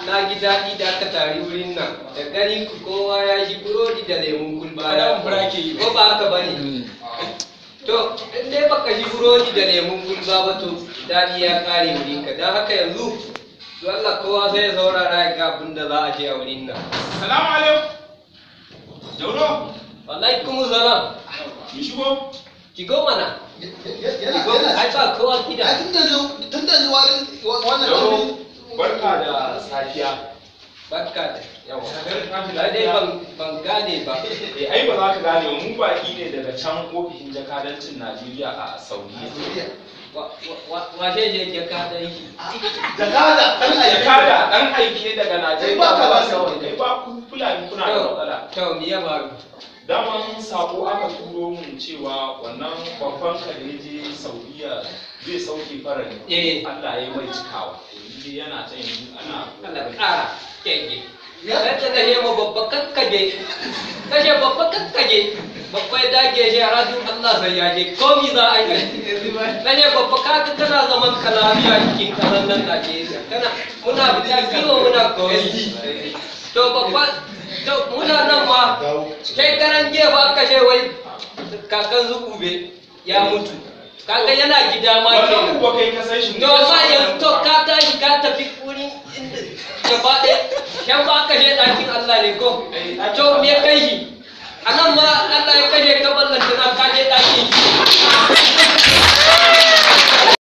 Na ji daɗi da aka tari wurin nan. Da gani ku kowa ya shi burodi da lemun kulba ya. Ko ba haka ba ne? To, in dai baka shi burodi da lemun kulba ba, to daɗi ya ƙare wurin ka. Don haka yanzu, to Allah kowa sai ya saurara ya ga abin da za a je a wurin nan. Salamu alaikum. Jauro. Wallahi kuma salam. Mi shigo? Shigo mana. Shigo, ai ba kowa gida. Ai tun da zuwa wannan. Jauro, barka da safiya. Barka da Yawa. Ai dai ban gane ba. Eh, ai ba za ka gane ba, mu baki ne daga can ofishin jakadancin Najeriya a Saudiya. Washe je jakadan shi? Jakada dan aiki. Jakada dan aike daga Najeriya. Kai ba ka ba zuwa Kai ba ku Fulani kuna da matsala. To, me ya faru? Daman sako aka turo mun cewa wannan babban ka da ya je Saudiya zai sauke farari. Eh. Allah ya mai cikawa. Yanzu dai yana can, yanzu ana Allah ƙara kege. Yadda na hema babba kakkaje. Kashe babba kakkaje. Babba ya dage shi a rajin Allah sai ya je. Komi za a yi. Na ce babba, kaga kana zaman ka lafiya cikin ƙasar nan Najeriya. Kana muna fita kiwo, muna komi. To babba, to muna nan ma shekaran jiya ba kashe wai kakan zubube ya mutu. Kaga yana gida ma Wannan kenan. kuwa kai ka san shi. To amma yanzu to ka tashi ka tafi wurin inda gaba ɗaya can ba ka je ɗakin Allah ne ko? To me ya kai shi? A nan ma Allah ya kashe ka, ballantana ka je ɗakin shi.